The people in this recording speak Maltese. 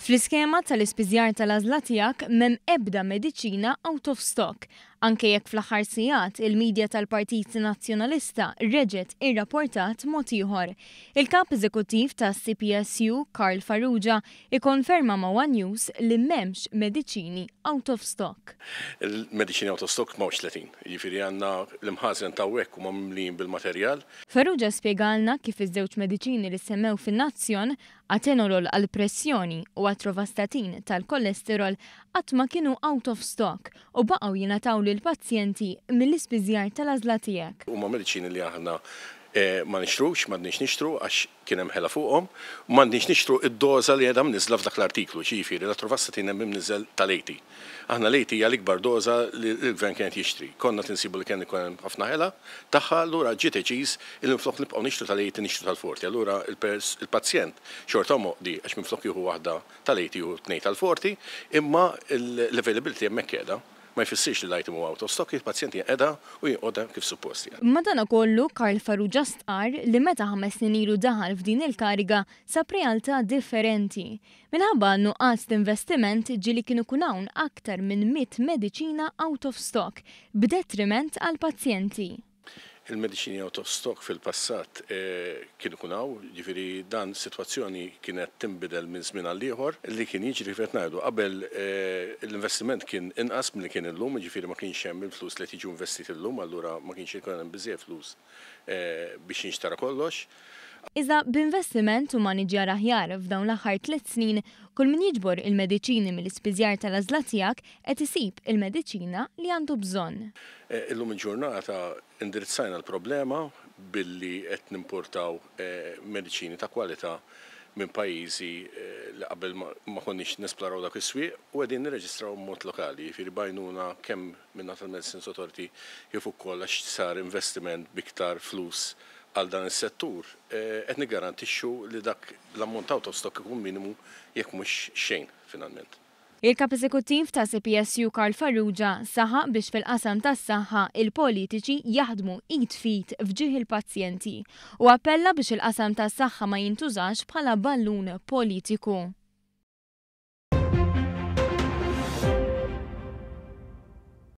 Fl-iskema tal-ispiżjar tal-għażla tiegħek m'hemm ebda mediċina out of stock, anke jekk fl-aħħar sigħat il-media tal-Partit Nazzjonalista reġgħet irrapportat mod ieħor. Il-Kap Eżekuttiv tas-CPSU, Karl Farrugia, ikkonferma ma' one News li m'hemmx mediċini out of stock. Il-mediċini out of stock m'hawnx 30, jiġifieri għandna l-imħażen ta' hawnhekk huma mimlijin bil-materjal. Farrugia spjegalna kif iż-żewġ mediċini li semmew fin-Nazzjon, Atenolol għall-pressjoni u Atorvastatin tal-kolesterol, qatt ma kienu out of stock u baqgħu jingħataw lill-pazjenti mill-ispiżjar tal-għażla tiegħek. Huma mediċini li aħna ma nixtrux, m'għadniex nixtru għax kien hemm ħela fuqhom, u m'għadniex nixtru id-doża li qiegħda mniżla f'dak l-artiklu, jiġifieri l-Atorvastatin hemm imniżel tal-80. Aħna l-80 hija l-ikbar doża li l-gvern kien qed jixtri. Konna tinsibu li kien ikun hemm ħafna ħela tagħha, allura ġie deċiż li minflok nibqgħu nixtru tal-80 nixtru tal-40. Allura il-pazjent xorta moqdi għax minflok jieħu waħda tal-80 jieħu tnejn tal-40, imma l-availability hemmhekk qiegħda. Ma jfissirx li l-item huwa out of stock, il-pazjent jinqeda u jinqoda kif suppost. Madanakollu, Karl Farrugia stqarr li meta 5 snin ilu daħal f'din il-kariga sab realtà differenti. Minħabba nuqqas investiment ġieli kienu kun hawn aktar minn 100 mediċina out of stock, b'detriment għal pazjenti. Il-mediċini out of stock fil-passat kienu kun hawn, ġifieri dan sitwazzjoni kienet tinbidel minn żmien għal ieħor. Li kien jiġri kif qed ngħidu qabel, l-investiment kien inqas milli kien illum, ġifieri ma kienx hemm il-flus li qed jiġu investiti llum, allura ma kienx ikun hemm biżejjed flus biex jinxtara kollox. Iżda b'investiment u maniġjar aħjar f'dawn l-aħħar 3 snin, kull min jiġbor il-mediċini mill-ispiżjar tal-għażla tiegħek qed isib il-mediċina li għandu bżonn. Illum il-ġurnata indirizzajna l-problema billi qed nimportaw mediċini ta' kwalità minn pajjiżi li qabel ma konniex nesploraw dak is-swieq u qegħdin nirreġistraw b'mod lokali, jiġifieri b'għajnuna kemm minn tal-Medicines Authority kif ukoll għax sar investiment b'iktar flus għal dan is-settur, qed niggarantixxu li dak l-ammont out of stock ikun minimu jekk mhux xejn finalment. Il-Kap Eżekuttiv ta' CPSU Karl Farrugia saħaq biex fil-qasam tas-saħħa il-politiċi jaħdmu id f'id f'ġieħ il-pazjenti u appella biex il-qasam tas-saħħa ma jintużax bħala ballun politiku.